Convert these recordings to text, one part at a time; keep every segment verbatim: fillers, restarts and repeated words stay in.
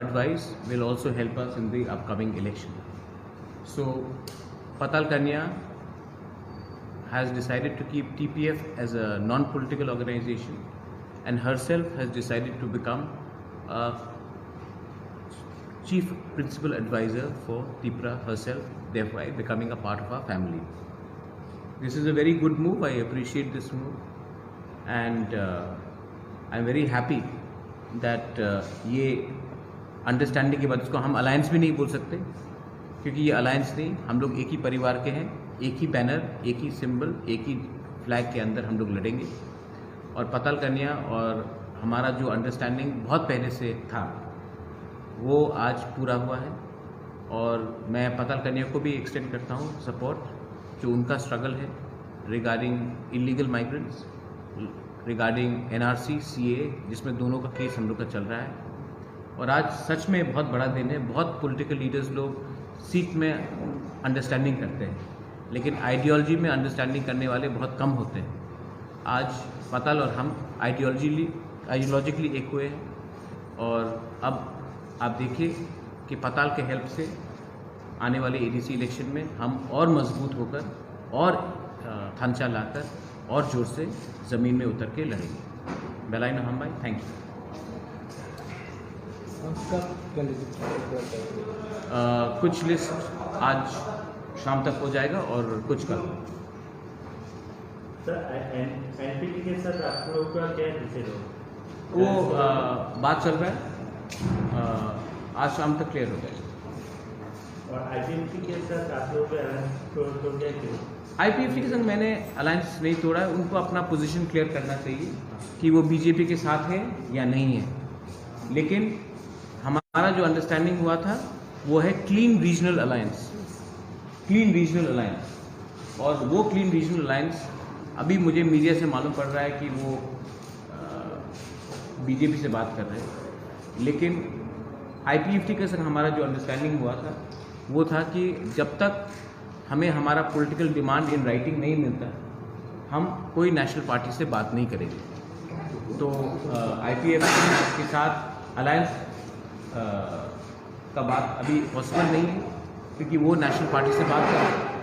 advice will also help us in the upcoming election. So, Patal Kanya has decided to keep T P F as a non-political organization and herself has decided to become a chief principal advisor for Tipra herself, thereby becoming a part of our family. This is a very good move. I appreciate this move, and uh, I'm very happy that uh, ये अंडरस्टैंडिंग के बाद, इसको हम अलायंस भी नहीं बोल सकते, क्योंकि ये अलायंस नहीं, हम लोग एक ही परिवार के हैं, एक ही बैनर, एक ही सिंबल, एक ही फ्लैग के अंदर हम लोग लड़ेंगे। और पताल कन्या और हमारा जो अंडरस्टैंडिंग बहुत पहले से था, वो आज पूरा हुआ है। और मैं पताल कन्या को भी एक्सटेंड करता हूँ सपोर्ट, जो उनका स्ट्रगल है regarding illegal migrants, regarding NRC, CA, जिसमें दोनों का केस हम लोग का चल रहा है। और आज सच में बहुत बड़ा दिन है। बहुत पॉलिटिकल लीडर्स लोग सीट में अंडरस्टैंडिंग करते हैं, लेकिन आइडियोलॉजी में अंडरस्टैंडिंग करने वाले बहुत कम होते हैं। आज पताल और हम आइडियोलॉजीली आइडियोलॉजिकली एक हुए हैं, और अब आप देखिए कि पताल के हेल्प से आने वाले एडीसी इलेक्शन में हम और मजबूत होकर और अ, थांचा लाकर और जोर से ज़मीन में उतर के लड़ेंगे। बेलाइन हामबाई, थैंक यू। अ, कुछ लिस्ट आज शाम तक हो जाएगा और कुछ कल। सर, एनपीटी के साथ आप लोग का क्या डिसीजन होगा? वो अ, बात चल रहा है, अ, आज शाम तक क्लियर हो जाएगा। और आईपीएफटी के साथ आप लोग का अलायंस तोड़, तोड़ दिया क्यों? आईपीएफटी के साथ मैंने अलायंस नहीं तोड़ा है, उनको अपना पोजीशन क्लियर करना चाहिए कि वो बीजेपी के साथ है या नहीं है। लेकिन हमारा जो अंडरस्टैंडिंग हुआ था, वो है clean regional alliance, clean regional alliance. और वो क्लीन रीजनल अलायंस अभी मुझे मीडिया से मालूम पड़ रहा है कि वो बीजेपी से बात कर रहे हैं, लेकिन आईपीएफटी के साथ हमारा जो अंडरस्टैंडिंग हुआ था, वो था कि जब तक हमें हमारा पॉलिटिकल डिमांड इन राइटिंग नहीं मिलता, हम कोई नेशनल पार्टी से बात नहीं करेंगे। तो आईपीएफटी के साथ अलायंस का बात अभी पॉसिबल नहीं है, क्योंकि वो नेशनल पार्टी से बात कर रहे हैं।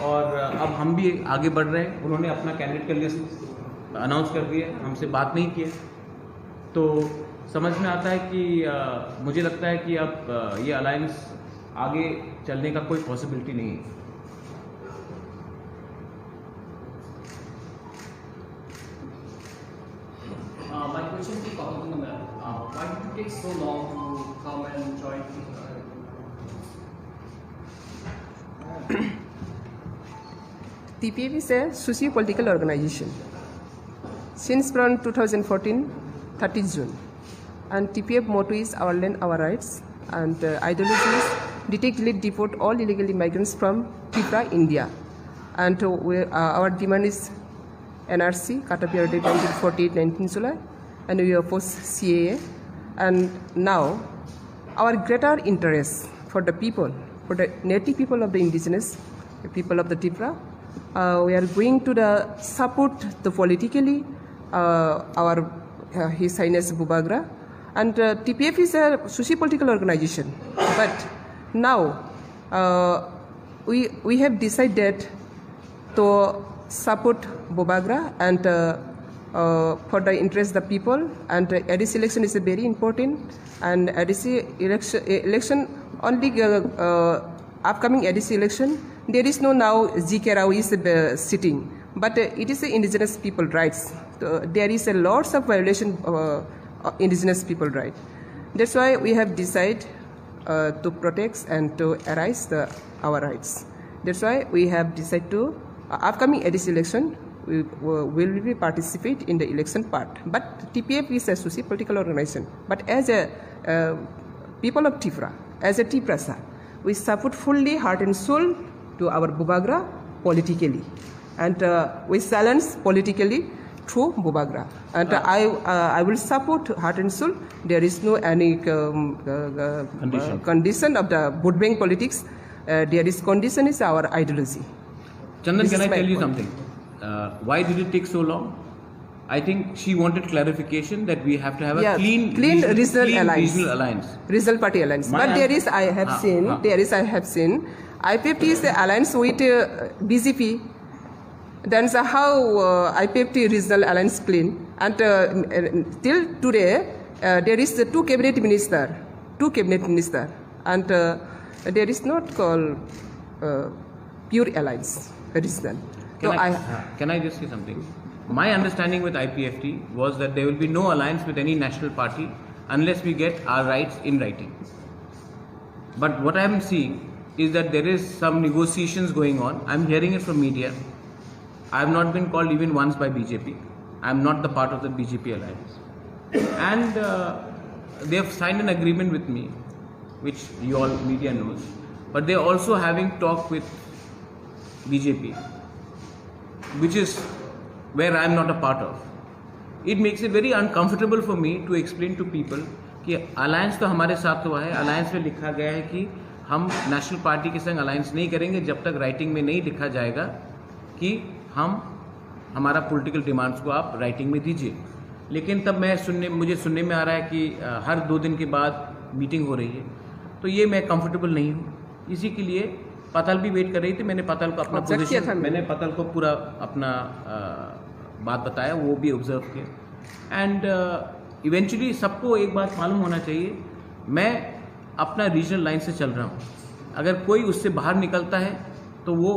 और अब हम भी आगे बढ़ रहे हैं। उन्होंने अपना कैंडिडेट का लिस्ट अनाउंस कर दिया है, हमसे बात नहीं किया। तो समझ में आता है कि अ, मुझे लगता है कि अब अ, ये अलायंस आगे चलने का कोई पॉसिबिलिटी नहीं है। Uh, my question to Patal Kanya, uh, why did it take so long to come and join the, uh, T P F is a socio-political organization. Since from two thousand fourteen, thirtieth June, and T P F motto is "Our land, our rights," and uh, ideology is "Detect, delete, deport all illegal immigrants from Tripura, India," and uh, we, uh, our demand is N R C, cut off your date nineteen forty-eight, nineteenth July, and we oppose C A A. And now, our greater interest for the people, for the native people of the indigenous people of the Tripura, uh, we are going to the support the politically uh, our uh, His Highness Bubagra, and uh, T P F is a socio-political organization. But now uh, we we have decided to support Bubagra and uh, uh, for the interest of the people. And uh, A D C election is a very important. And A D C election, election only uh, uh, upcoming A D C election, there is no now G K Rao is uh, sitting. But uh, it is the indigenous people rights. So there is a lots of violation of uh, uh, indigenous people right. That's why we have decided uh, to protect and to arise the, our rights. That's why we have decided to uh, upcoming A D C election, we uh, will be participate in the election part. But T P F is a socio-political organization. But as a uh, people of Tripura, as a Tiprasa, we support fully heart and soul to our Bubagra politically, and uh, we silence politically through Bubagra. And uh, I, uh, I will support heart and soul. There is no any um, uh, uh, Condition. uh, condition of the vote bank politics. Uh, there is condition is our ideology. Chandan, This can is I my tell you point. something? Uh, why did it take so long? I think she wanted clarification that we have to have a Yeah, clean, clean regional, regional clean alliance. Regional alliance. Regional party alliance. My But there an- is, I have Ah, seen, ah. there is, I have seen, I P F T is the alliance with uh, B J P. Then so how uh, I P F T regional alliance clean? And uh, till today, uh, there is the two cabinet minister, two cabinet minister, and uh, there is not called uh, pure alliance regional. Can So I, I, can I just say something? My understanding with I P F T was that there will be no alliance with any national party unless we get our rights in writing. But what I am seeing is that there is some negotiations going on. I'm hearing it from media. I have not been called even once by B J P. I'm not the part of the B J P alliance. And uh, they have signed an agreement with me, which you all media knows. But they're also having talk with B J P, which is where I'm not a part of. It makes it very uncomfortable for me to explain to people कि अलायंस तो हमारे साथ हुआ है, अलायंस में लिखा गया है कि हम नेशनल पार्टी के संग अलायंस नहीं करेंगे जब तक राइटिंग में नहीं लिखा जाएगा कि हम हमारा पॉलिटिकल डिमांड्स को आप राइटिंग में दीजिए। लेकिन तब मैं सुनने मुझे सुनने में आ रहा है कि अ, हर दो दिन के बाद मीटिंग हो रही है, तो ये मैं कंफर्टेबल नहीं हूँ। इसी के लिए पतल भी वेट कर रही थी। मैंने पतल को अपना ऑब्जेक्ट किया पोजीशन था मैंने। मैंने पतल को पूरा अपना अ, बात बताया, वो भी ऑब्जर्व किया। एंड इवेंचुअली सबको एक बात मालूम होना चाहिए, मैं अपना रीजनल लाइन से चल रहा हूँ। अगर कोई उससे बाहर निकलता है तो वो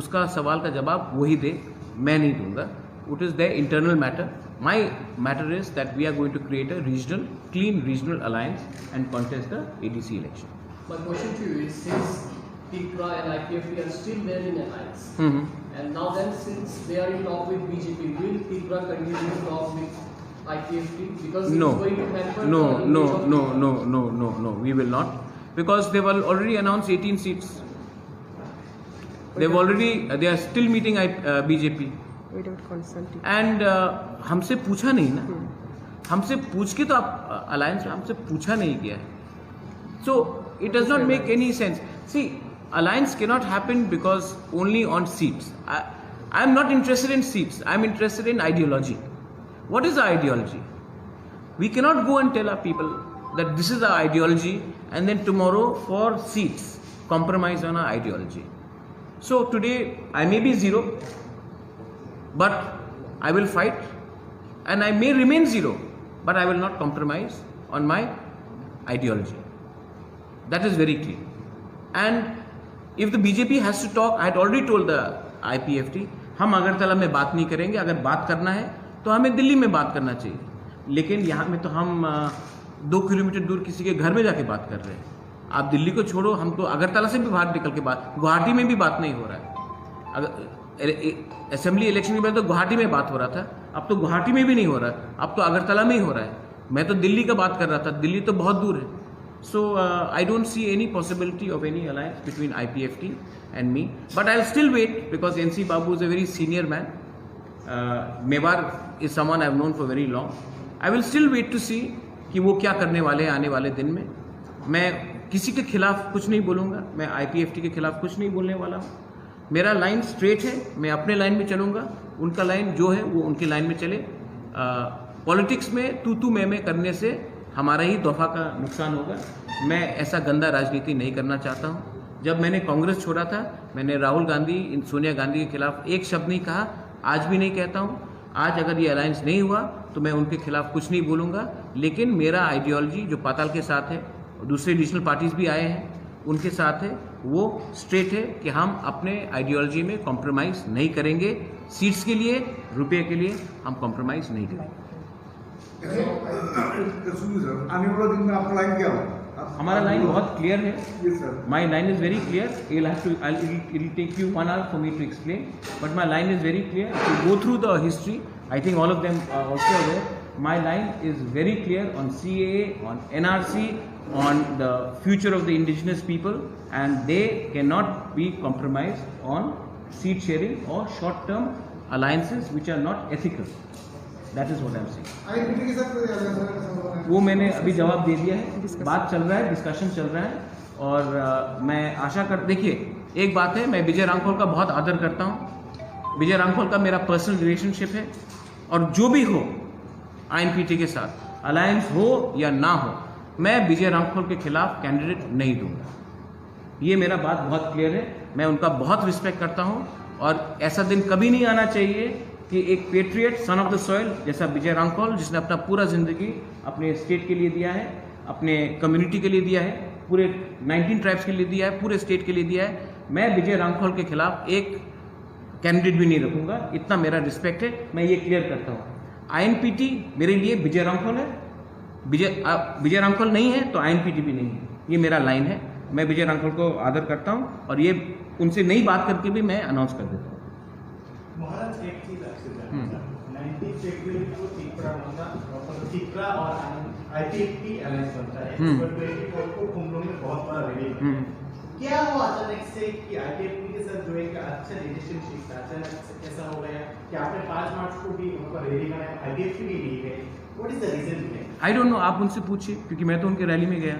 उसका सवाल का जवाब वही दे, मैं नहीं दूंगा। It is their internal matter. My matter is that we are going to create a regional, clean regional alliance and contest the A D C election. My question to you is, since Tipra and I P F T are still there in alliance, Mm-hmm. and now then, since they are in talk with B J P, will Tipra continue to talk with I P F T? Because No. It's going to hamper No, the no, image of no, Tipra. No, no, no, no. We will not. Because they were already announced eighteen seats. They've already, they are still meeting I, uh, B J P. Without consulting. And uh, हमसे पूछा नहीं ना, हमसे पूछ के तो आप अलायंस हमसे पूछा नहीं किया है। So it does not make any sense. See, alliance cannot happen because only on seats. I, I am not interested in seats. I am interested in ideology. What is the ideology? We cannot go and tell our people that this is our ideology and then tomorrow for seats compromise on our ideology. So today I may be zero, but I will fight, and I may remain zero, but I will not compromise on my ideology. That is very clear. And if the B J P has to talk, I had already told the I P F T, हम अगरतला में बात नहीं करेंगे, अगर बात करना है तो हमें दिल्ली में बात करना चाहिए। लेकिन यहाँ में तो हम अ, दो किलोमीटर दूर किसी के घर में जाके बात कर रहे हैं। आप दिल्ली को छोड़ो, हम तो अगरतला से भी बाहर निकल के बात, गुवाहाटी में भी बात नहीं हो रहा है। अगर असेंबली इलेक्शन के पहले तो गुवाहाटी में बात हो रहा था, अब तो गुवाहाटी में भी नहीं हो रहा है, अब तो अगरतला में ही हो रहा है। मैं तो दिल्ली का बात कर रहा था, दिल्ली तो बहुत दूर है। So uh, I don't see any possibility of any alliance between I P F T and me, but I'll still wait because N C Babu is a very senior man. Uh, Mewar is someone I've known for very long. I will still wait to see कि वो क्या करने वाले हैं आने वाले दिन में। मैं किसी के खिलाफ कुछ नहीं बोलूँगा, मैं आईपीएफटी के खिलाफ कुछ नहीं बोलने वाला हूँ। मेरा लाइन स्ट्रेट है, मैं अपने लाइन में चलूँगा, उनका लाइन जो है वो उनकी लाइन में चले। पॉलिटिक्स में तू तू मैं मैं करने से हमारा ही दफा का नुकसान होगा। मैं ऐसा गंदा राजनीति नहीं करना चाहता हूँ। जब मैंने कांग्रेस छोड़ा था, मैंने राहुल गांधी, इन सोनिया गांधी के खिलाफ एक शब्द नहीं कहा, आज भी नहीं कहता हूँ। आज अगर ये अलायंस नहीं हुआ तो मैं उनके खिलाफ कुछ नहीं बोलूँगा, लेकिन मेरा आइडियोलॉजी जो पाताल के साथ है, दूसरे रीजनल पार्टीज भी आए हैं, उनके साथ है, वो स्ट्रेट है कि हम अपने आइडियोलॉजी में कॉम्प्रोमाइज नहीं करेंगे। सीट्स के लिए, रुपये के लिए हम कॉम्प्रोमाइज नहीं करेंगे। सुनिए सर, आने वाला दिन में आपका लाइन क्या होगा? आप हमारा लाइन बहुत क्लियर है। Yes sir. My line is very clear. You'll have to, I'll, it'll, it'll take you one hour for me to explain, but my line is very clear. If you go through the history, I think all of them are also aware. My line is very clear on C A A, on N R C, on the future of the indigenous people, and they cannot be compromised on seat sharing or short-term alliances which are not ethical. That is what I'm saying. वो मैंने अभी जवाब दे दिया है। बात चल रहा है, डिस्कशन चल रहा है, और अ, मैं आशा कर, देखिए, एक बात है, मैं विजय रांखोल का बहुत आदर करता हूँ। विजय रांखोल का मेरा पर्सनल रिलेशनशिप है। और जो भी हो आईएनपीटी के साथ अलायंस हो या ना हो, मैं विजय रांखल के खिलाफ कैंडिडेट नहीं दूंगा। ये मेरा बात बहुत क्लियर है। मैं उनका बहुत रिस्पेक्ट करता हूँ और ऐसा दिन कभी नहीं आना चाहिए कि एक patriot, son of the soil जैसा विजय रांखल, जिसने अपना पूरा जिंदगी अपने स्टेट के लिए दिया है, अपने कम्युनिटी के लिए दिया है, पूरे नाइनटीन ट्राइब्स के लिए दिया है, पूरे स्टेट के लिए दिया है, मैं विजय रांखल के खिलाफ एक कैंडिडेट भी नहीं रखूंगा। इतना मेरा रिस्पेक्ट है, मैं ये क्लियर करता हूँ। आईएनपीटी मेरे लिए विजय रांखल है। विजय, आ, विजय रांखल नहीं है तो आईएनपीटी भी नहीं है। ये मेरा लाइन है। मैं विजय रांखल को आदर करता हूँ और ये उनसे नई बात करके भी मैं अनाउंस कर देता हूँ। महाराज, एक चीज आपसे जानना हम्म। चाहता हूँ। नाइनटीन फेब्रुअरी को तिपरा बनता, मतलब, तिपरा और आईपीएफटी अलायंस बनता है। हम्म। पर ट्वेंटी फोर को कुमलोंग में बहुत बड़ा रैली बनता है। हम्म। क्या वो अचानक से कि आईपीएफटी के साथ जो एक अच्छा रिलेशनशिप था, अचानक से कैसा हो गया कि आपने पाँच मार्च को भी वहाँ पर रैली बनाया, आईपीएफटी भी नहीं गए? What is the reason behind? I don't know, आप उनसे पूछिए, क्योंकि मैं तो उनके रैली में गया,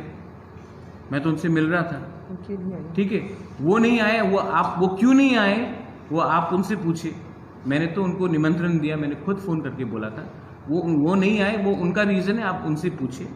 मैं तो उनसे मिल रहा था। उनके नहीं आए। ठीक है, वो नहीं आए, वो आप, वो क्यों नहीं आए, वो आप उनसे पूछिए। मैंने तो उनको निमंत्रण दिया, मैंने खुद फ़ोन करके बोला था। वो, वो नहीं आए, वो उनका रीज़न है, आप उनसे पूछिए।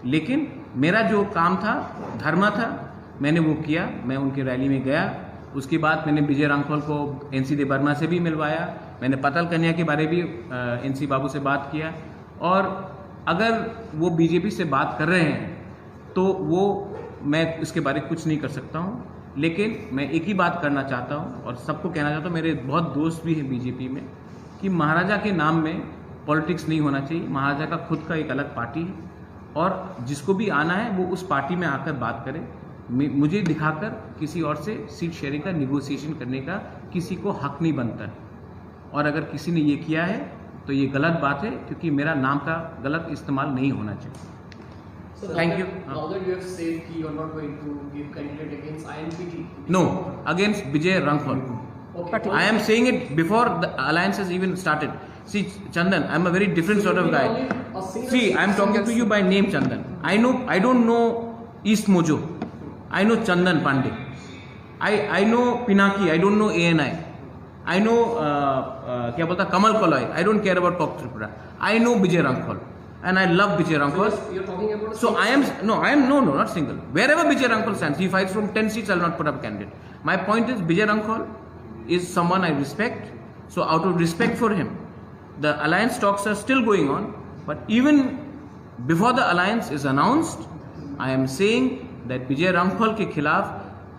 लेकिन मेरा जो काम था, धर्म था, मैंने वो किया। मैं उनके रैली में गया। उसके बाद मैंने विजय रांखल को एनसी देबबर्मा से भी मिलवाया। मैंने पताल कन्या के बारे भी, अ, एनसी बाबू से बात किया। और अगर वो बीजेपी से बात कर रहे हैं, तो वो, मैं इसके बारे कुछ नहीं कर सकता हूँ। लेकिन मैं एक ही बात करना चाहता हूँ और सबको कहना चाहता हूँ, मेरे बहुत दोस्त भी हैं बीजेपी में, कि महाराजा के नाम में पॉलिटिक्स नहीं होना चाहिए। महाराजा का खुद का एक अलग पार्टी है और जिसको भी आना है, वो उस पार्टी में आकर बात करे। मे-, मुझे दिखाकर किसी और से सीट शेयरिंग का निगोशिएशन करने का किसी को हक नहीं बनता है। और अगर किसी ने ये किया है, तो ये गलत बात है, क्योंकि मेरा नाम का गलत इस्तेमाल नहीं होना चाहिए। So, Thank now you. That, now that you have said कि you are not going to give candidate against I N P T. No, against Vijay Rangkhol. Okay. I am saying it before the alliance has even started. See, Chandan, I am a very different sort of guy. See, I am talking to you by name, Chandan. I know, I don't know East Mojo. I know Chandan Pandey. I, I know Pinaki. I don't know A N I. I know, uh, uh, क्या बोलता, Kamal Koloi. I don't care about Pok Tripura. I know Vijay Rangkhol. And I love Vijay Rangkhol. So you're, you're talking about a single person? So I am, no, I am, no, no, not single. Wherever Vijay Rangkhol stands, he fights from ten seats, I will not put up a candidate. My point is, Vijay Rangkhol is someone I respect. So out of respect for him, the alliance talks are still going on. But even before the alliance is announced, I am saying that Vijay Rangkhol के खिलाफ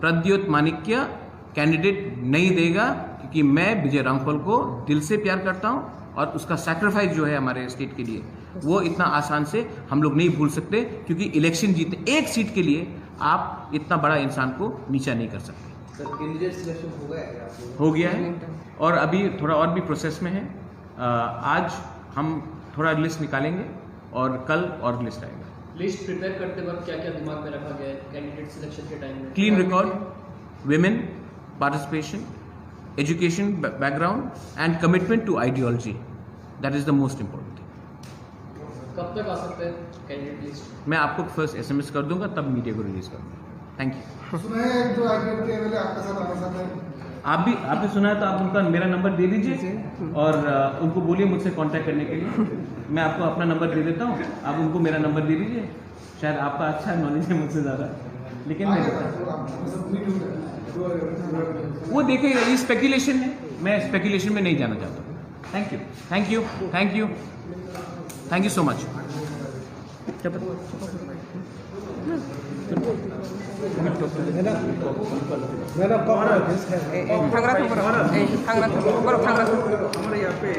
प्रद्युत मानिक्य कैंडिडेट नहीं देगा, क्योंकि मैं विजय रांखल को दिल से प्यार करता हूं और उसका सैक्रिफाइस जो है हमारे स्टेट के लिए, वो इतना आसान से हम लोग नहीं भूल सकते, क्योंकि इलेक्शन जीतने एक सीट के लिए आप इतना बड़ा इंसान को नीचा नहीं कर सकते। सर, कैंडिडेट सिलेक्शन हो गया है क्या आप लोगों का? हो गया है और अभी थोड़ा और भी प्रोसेस में है। अ, आज हम थोड़ा लिस्ट निकालेंगे और कल और लिस्ट आएगा। लिस्ट प्रिपेयर करते वक्त क्या-क्या दिमाग में रखा गया है कैंडिडेट सिलेक्शन के टाइम में? Clean record, women, participation, education, ba-, background and commitment to ideology. That is the most important thing. कब तक आ सकता है कैंडिडेट लिस्ट? मैं आपको फर्स्ट एसएमएस कर दूंगा, तब मीडिया को रिलीज कर दूंगा। Thank you. सुना है एक दो आईपीएफ के एमएलए आपके साथ आना चाहते हैं। आप भी, आपने सुना है तो आप उनका मेरा नंबर दे दीजिए और, अ, उनको बोलिए मुझसे कांटेक्ट करने के लिए। मैं आपको अपना नंबर दे देता हूँ, आप उनको मेरा नंबर दे दीजिए। शायद आपका अच्छा नॉलेज है मुझसे ज़्यादा, लेकिन मैं देता हूँ। वो देखिए, ये स्पेकुलेशन है, मैं स्पेकुलेशन में नहीं जाना चाहता। Thank you, thank you, thank you, thank you so much. Madam, madam, कौन है? ए, ए, थांग्रा थांग्रा, ए, थांग्रा थांग्रा, बरो थांग्रा थांग्रा। हमारे यहाँ पे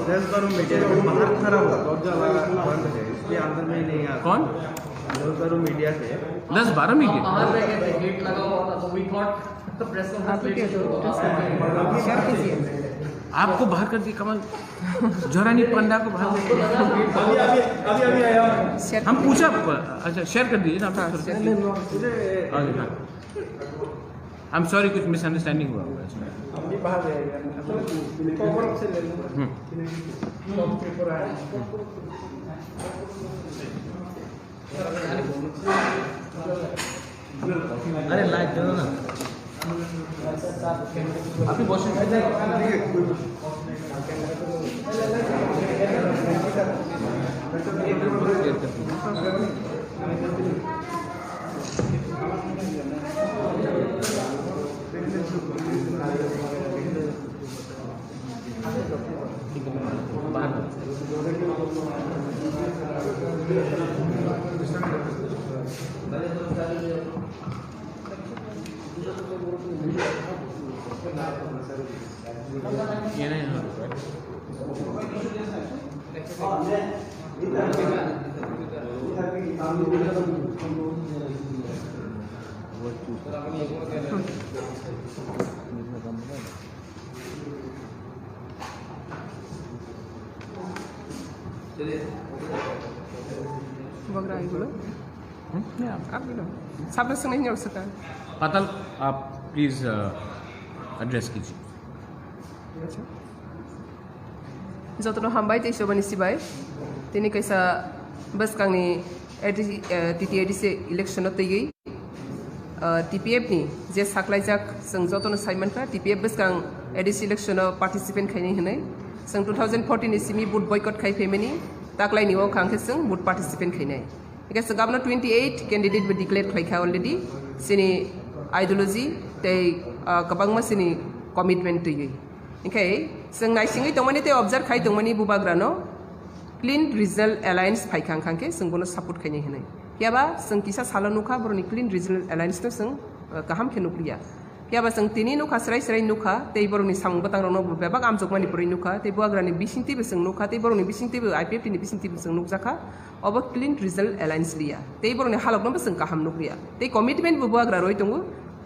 दस बारह मीटर बाहर खड़ा हुआ, दरवाजा वाला बंद है, इसलिए अंदर में नहीं आ रहा। कौन? दस बारह मीडिया से। दस बारह मीडिया? बाहर रह गए थे, गेट लगा हुआ था, तो we thought the press conference आपको क्या late जरूरत है? शेयर कीजिए। आपको बाहर कर दिया, कमल। जोरानी पंडा को बाहर कर दिया। अभी, अभी, अभी, अभी आया। शेयर हम पूछा, अच्छा, शेयर कर दीजिए ना आप। हाँ, शेयर कीजिए। अच्छा, हाँ। I'm sorry, कुछ मिसअंडरस्टैंडिंग हुआ होगा इसमें। हम भी बाहर गए हैं। हम्म। अरे, लाइट दे दो ना। আপনি বসেন। Bagra igulo. Hmm? Yeah. Abilo. Sabra sene nyok sata. Patal, aap please, uh, address kijiye. Acha. Jotono hambai tei sobani sibai. Tini kaisa bwskangni A D C, eh, T T A D C election o twiwi, eh, T P F ni je saklaijak, chwng jotono sai mankha, T P F bwskang A D C election o participant khainai hwnwi. Chwng two thousand fourteen ni simi vote boycott khai phaimani, taklaini o kha hwnkhe chwng vote participant khainai. Hwnkhe chwng abono twenty eight candidate bo declare khlaikha already. Chini ideology tei, ah, kwbangma chini commitment twiwi. Hwnkhe chwng naisingwi tongmani tei observe khai tongmani bubagrano Clean Regional Alliance phaikha hwnkhe chwng bono support khainai hwnwi. Phiyaba chwng kisa salo nukha borokni Clean Regional Alliance no chwng, ah, kaham khe nukliya. Phiyaba chwng tini nukha, srai srai nukha, tei borokni samung bwtangrokno bo bebak amjokmani pore nukha, tei bubagrani bisingtwibo chwng nukha, tei borokni bisingtwibo I P F T ni bisingtwibo chwng nukjakha, obo Clean Regional Alliance liya, tei borokni halokno bo chwng kaham nukliya, tei commitment bo bubagra rwi tongo,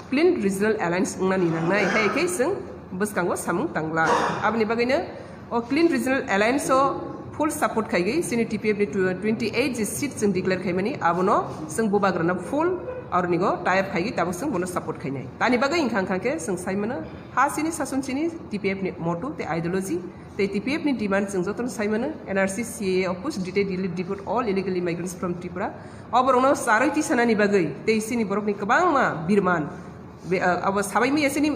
Clean Regional Alliance wngnani nangnai, hai khe chwng bwskango samung tangla. Aboni bagwino o Clean Regional Alliance o full support khaigwi chini T P F ni tw-, twenty eight je seat chwng declare khaimani, abono chwng bubagrano full aronigo tie up khaigwi tabuk chwng bono support khainai. Tani bagwi wngkha, wngkha khe chwng sai mano, ha chini sason chini T P F ni motto tei ideology tei T P F ni demand chwng jotono sai mano, N R C, C A A, oppose detailed relief deport all illegal immigrants from Tripura. O borokno charwi tisanani bagwi tei chini borokni kwbangma birman, Be, ah, abo sabai maya chini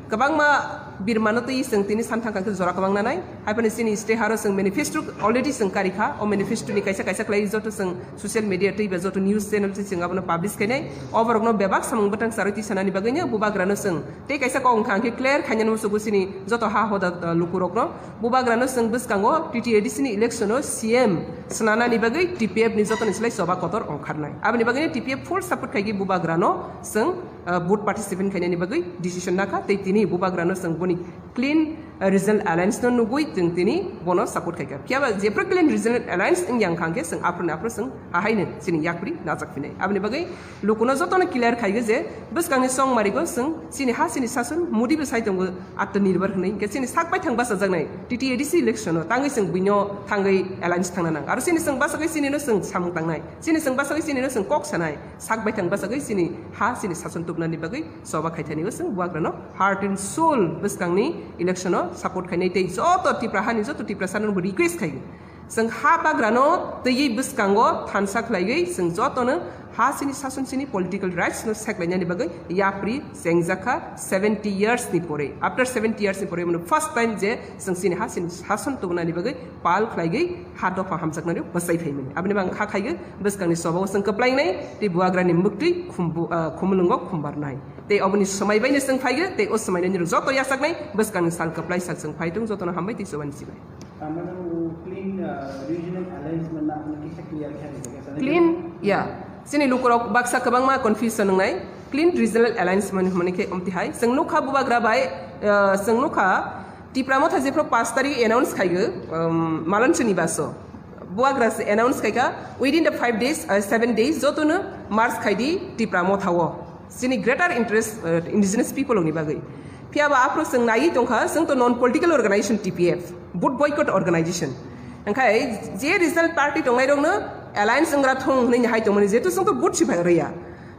kwbangma birmano twi chwng tini santhang kangkhe jora kwbang nanai. Hai phano chini state haro chwng manifesto already chwng karikha. O manifesto ni kaisa kaisa khlai joto chwng social media twi ba joto news channel twi chwng abono publish khainai. O borokno bebak samung bwtang charwi twi sanani bagwino bubagrano chwng tei kaisa kok wngkha hwnkhe clear khainani musugo chini joto ha hoda, ah, lukurokno. Bubagrano chwng bwskango T T A D C ni election o C M swnanani bagwi T P F ni jotoni slai choba kotor ongkharnai. Aboni bagwino T P F full support khaigwi bubagrano chwng, ah, vote participant khainani bagwi decision nakha, tei tini bubagrano chwng boni Clean, ah, Regional Alliance no nugwi chwng tini bono support khaikha. Phiyaba jephru Clean Regional Alliance wngya wngkha hwnkhe chwng aphuru ni aphuru chwng ahaino chini yapri najak phinai. Aboni bagwi lukuno jotono clear khaigo je bwskangni chongmarigo chwng chini ha chini sason Modi bo sai tongo Atmanirbhar hwnwi, hwnkhe chini sak baithang bachajaknai T T A D C election o tangwi chwng buino thangwi alliance thangna nang. Aro chini chwng bachagwi chinino chwng samung tangnai. Chini chwng bachagwi chinino chwng kok sanai. Sak baithang bachagwi chini ha chini sason tubunani bagwi choba khaithani o chwng bubagrano heart and soul bwskangni election o support khainai tei joto Tipra hani joto Tiprasano bo request khai. Chwng ha bagrano twiwi bwskango thansa khlaiwi chwng jotono ha chini sason chini political rights no seklainani bagwi yapri chengjakha seventy years ni pore. After seventy years ni pore mano first time je chwng chini ha chini sason tubunani bagwi pal khlaigwi ha dopha hamjaknani bwsai phaimani. Aboni bang ha khaigo bwskangni choba o chwng kwplainai tei bubagrani mwktwi khumbu-, ah, khumulwngo khumbarnai. Tei oboni swmai baino chwng phaigo tei o swmaino nirok joto yachaknai bwskangni sal kwplai sak chwng phai tung jotono hambai tei chobani chibai. Tamani o clean, ah, regional alliance manna hwnwi kisa clear khe rijak. Clean, ya. Chini lukurok baksa kwbangma confusion wngnai. Clean regional alliance mani hwnmani khe omti hai. Chwng nukha bubagra bai, ah, chwng nukha Tipra Motha jephru paanch tarik announce khaigo, um, Malanchuni baso. Bubagra se announce khaikha within the five days, ah, seven days jotono march khaidi Tipra Motha o. Chini greater interest, uh, indigenous people ni bagwi. Phiyaba aphuru chwng naiwi tongkha, chwng to non political organization T P F, vote boycott organization. Hwnkhe je regional party tongnairokno alliance wngra thung hwnwi hai tongmani, jehetu chwng to vote si phai rwya.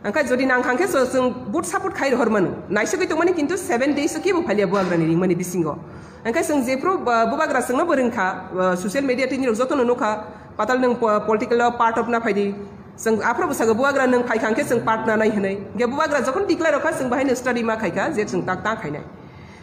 Hwnkhe jodi nang kha hwnkhe chwng vote support khai rohor mano. Naisagwi tongmani kintu seven days o kebo phaliya bubagrani ringmani bisingo. Hwnkhe chwng jephru, uh, bubagra chwngno bo ringkha, uh, social media tei nirok jotono nukha, patal nwng po-, political o part of na phaidi. Chwng aphuru bwskango bubagra nwng phai kha hwnkhe chwng part nanai hwnwi. Hwnkhe bubagra jokhon declare rwkha, chwng bahaino study ma khai kha je chwng tak ta khainai.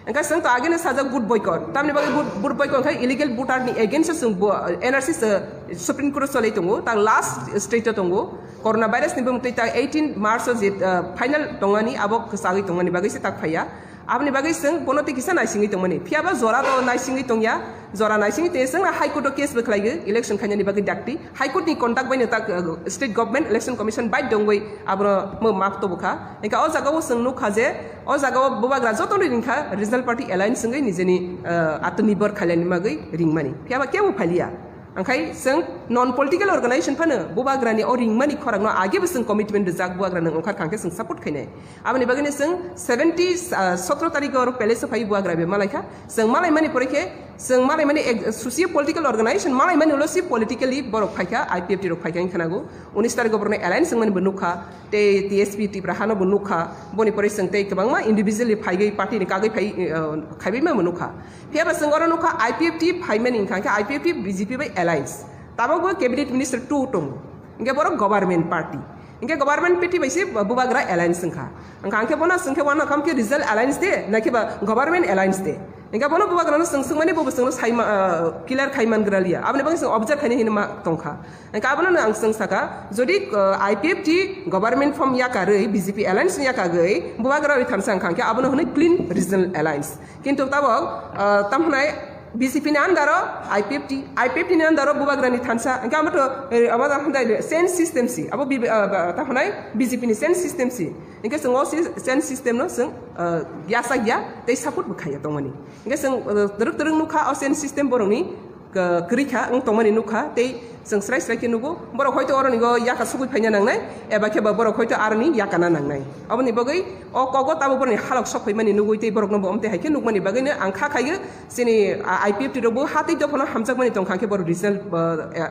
Engkha chwng to ageno sajak vote boycott. Tamni bagwi vote, vote boycott khe illegal voter ni against o chwng bo, N R C se Supreme Court o cholai tongo. Ta last stage o tongo. Corona virus ni bumung twi ta eighteen March o je, uh, final tongmani abo kwchagwi tongmani bagwi se tak phaiya. Aboni bagwi chwng bono tei kisa naisingwi tongmani. Phiya ba jora to naisingwi tongya. Jora naisingwi tei chwng na High Court o case bo khlaiwi election khainani bagwi dakti. High Court ni conduct bai no tak, uh, state government election commission bai dongwi abono mo map to bukha. Engkha o jaga o chwng nukha je o jaga o bubagra joto ni ringkha regional party alliance wngwi nijeni, uh, atmanirbhar khailani bagwi ringmani. Phiya ba kebo phaliya. Angkhai chwng non political organization phano bubagrani o ringmani khorangno age bo chwng commitment rijak bubagrano wngkhar kha hwnkhe chwng support khainai. Aboni bagwino chwng seventy, ah, sotro tarikh o oro palace o phai bubagra be malaikha. Chwng malaimani pore khe chwng malaimani ek-, socio political organization malaimani ulo si politically borok phaikha, I P F T rok phaikha wngkha nago. Unis tarikh o borokno alliance wngmani bo nukha. Tei T S P Tipra hano bo nukha, boni pore chwng tei kwbangma individually phaigwi party ni kagwi phai, uh, khaibaima bo nukha. Phiya ba chwng oro nukha I P F T phaimani wngkha khe I P F T B J P bai alliance. Tabok bo cabinet minister two tongo. Hingke borok government party. Hingke government party bai se bubagra alliance wngkha. Wngkha hingke bono chwng khe wano kam khe regional alliance de, na khe ba government alliance de. Hingke bono bubagrano chwng swngmani bo chwngno saima, uh, clear khai man gra liya. Aboni bagwi chwng observe khainai hinwi ma tongkha. Hingke abono ang chwng saka, jodi, uh, I P F T government form yakarwi, B J P alliance ni yakagwi, bubagra rwi thansa wngkha, hingke abono hwnwi clean regional alliance. Kintu tabok, uh, tam hwnai B J P ni under o I P F T, I P F T ni under o bubagra ni thansa, hingke abo to, eh, abo tam hwnai change system si, abo B-, uh, ba-, tam hwnai B J P ni change system si. Hingke chwng o si-, change system no chwng, uh, yasa ya, tei support bo khaiya tongmani. Hingke chwng, uh, twrwk twrwk nukha o change system borokni, K-, kwrwi kha wng tongmani nukha, tei chwng srai srai khe nugo, borok hoito oroni go yaka sugui phaina nangnai, eba khe ba borok hoito aroni yakana nangnai. Aboni bagwi o kogo tabuk borokni halok sok phaimani nugui tei borokno bo omtwi hai khe nukmani bagwino ang kha khaio chini, a, I P F T rok bo ha tei dophano hamjakmani tongkha khe borok regional, uh, eh,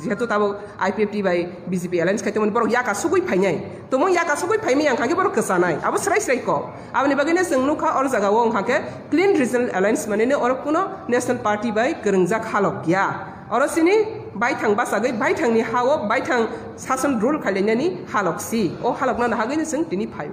jehetu tabuk I P F T bai B J P alliance khai tongmani borok yaka sugui phainai. Tumung yaka sugui phaimani ang kha khe borok kwchanai. Abo srai srai kok. Aboni bagwino chwng nukha oro jaga o wngkha khe clean regional alliance manene oro kuno national party bai kwrwngjak halok ya. Oro chini baithang bachagwi baithangni ha-o baithang sason rule khailainani halok si. O halokno nahagwino chwng tini phaio.